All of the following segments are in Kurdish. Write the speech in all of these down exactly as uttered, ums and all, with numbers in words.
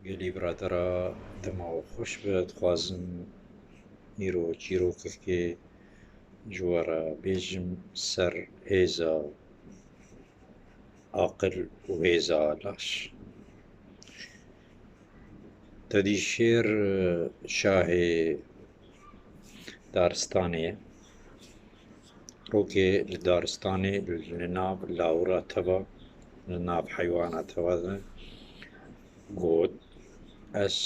Gelî biradera, dema we xweş be. Dixwazim îro çîrokekê ji we re bêjim ser hêza aqil û hêza laş. Tedî şêr, e, şahê daristanê ye. Rokê li daristanê li nav lawira teva, li nav heywana teva de got, ez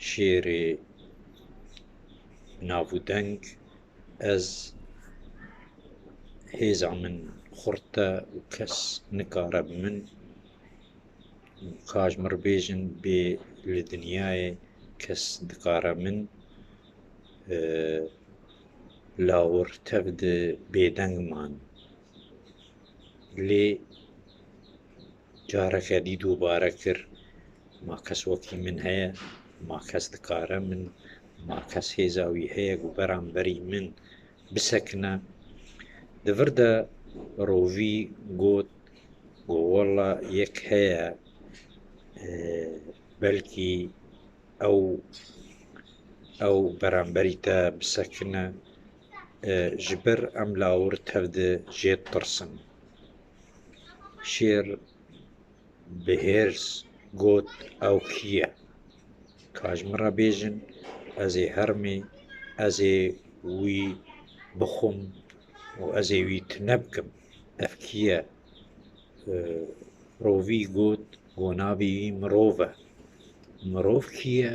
şêrê navûdeng, ez hêza min xurt e û kes nikare bi min, ka ji min re bêjin bê li dinyayê kes dikare min, e, lawir tev di bêdeng man. Lê careke dî dubare kir, ma kes wekî min heye, ma kes dikare min, ma kes hêza wî heye ku beramberî min bisekine. Di vir de rovî got, got, wela yek heye, e, belkî ew, ew beramberî te bisekine, e, ji ber em lawir tev di jê tirsin. Şêr bi hêrs got, ew kî ye? Ka ji min re bêjin, ez ê hermê, ez ê wî bixwim û ez ê wî tune bikim. Ev kî ye? E, rovî got, got, navê wî mirov e. Mirov kî ye?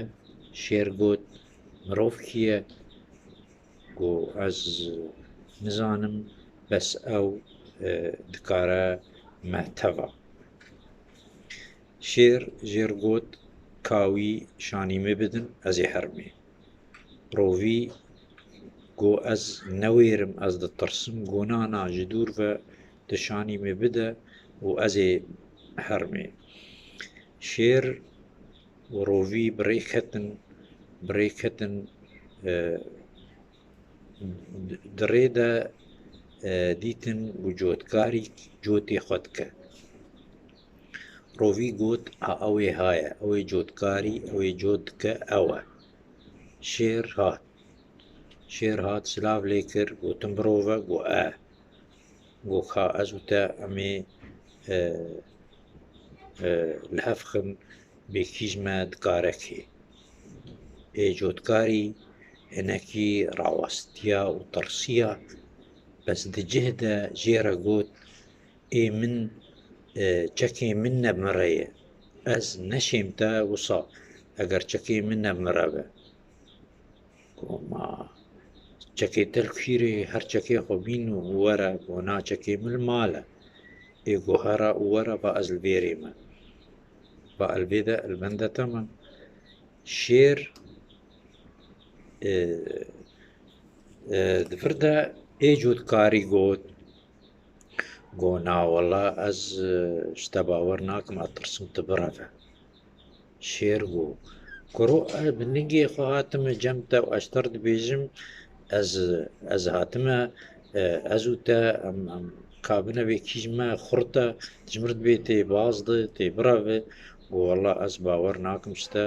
Şêr got, mirov kî ye? Got, ez nizanim, bes ew, e, dikare me teva. Şêr jê re got, ka wî şanî min bidin, ez ê hermê. Rovî got, ez newêrim, ez ditirsim. Got, na, na, ji dûr ve tu şanî min bide û ez ê hermê. Şêr û rovî bi rê ketin, bi rê ketin, e, di rê de, e, dîtin ku cotkarî cotê xwe dike. Rovî got, a, ew ê ha ye, ew ê cotkarî, ew ê cot dike, ew e. Şêr hat. Şêr hat, silav lê kir, got, tu mirov e? Got, e. Got, ka ez û te em ê, e, e, li hev xin, bê kî ji me dikare kê. Ê cotkarî hinekî rawestiya û tirsiya, bes di cih de jê re got, ê min, e, çekê min ne bi min re ye. Ez neşêm te wisa, eger çekê min ne bi min re be. Got, ma çekê te li kû rê, her çekê xwe bîn û were. Got, na, çekê min li mal e. Ê got, here û were, ba ez li vê rê me. Ba ez li vê de, li bende te me. Şêr, e, e, di vir de ê cotkarî got, got, na, wela ez, e, ji te bawer nakim, ez tirsim tu bireve. Şêr got, kuro, ez bi ningê xwe hatime cem te û ez ji te re dibêjim, ez, ez hatime, e, ez û te, em, em, kabine vê kî ji me xurt e, tu ji min re dibê tê baz de, tê bireve. Got, wela ez bawer nakim ji te,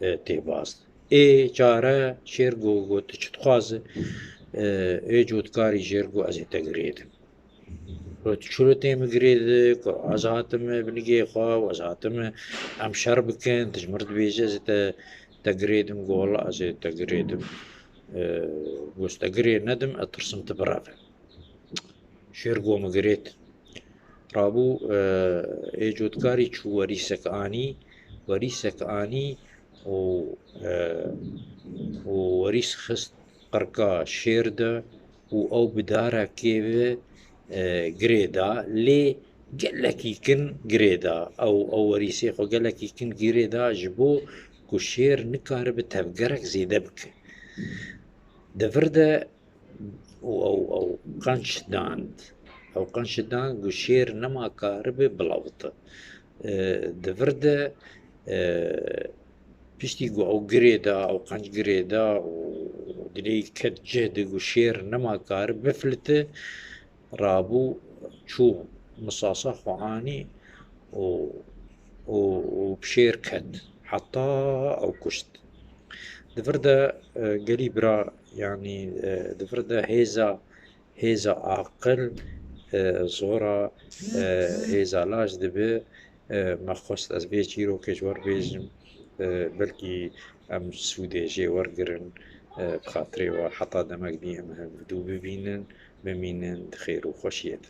e, tê baz de. Ê çare, şêr got, got, tu çi dixwaze? E, ê cotkarî jêr got, ez ê te girêdim. Got, tu çilo tê min girêdî? Got, ez hatime bi nigê xwe û ez hatime em şer bikin, tu ji min re dibêjî ez ê te, te girêdim. Got, wela ez ê te girêdim. E, got, te girê nedim, ez tirsim tu bireve. Şêr got, min girêt. Rabû, e, ê cotkarî çû werîsek anî, werîsek anî û, e, û werîs xist qirka şêr de û ew bi darekê ve, e, girê da, lê gelekî kin girê da. Ew, ew werîsê xwe gelekî kin girê da, ji bo ku şêr nikaribe tevgerek zêde bike. Di vir de û ew, ew qenc dand. Ew qenc dand ku şêr nema karibe bilawite. E, di vir de, e, piştî ku ew girê da, ew qenc girê da û dilê ket cih de ku şêr nema karibe bifilite, rabû çû misasa xwe anî û, û, û bi şêr ket. heta ew kuşt. Di vir de, e, gelî bira, yanî, e, di vir de hêza, hêza aqil, e, zora, e, hêza laş dibe. E, me xwest ez vê çîrokê ji we re bêjim. E, belkî em sûdê jê wergirin, e, bi xatirê we heta demek dî em hev bi dû bibînin, bimînin di xêr û xweşiyê de.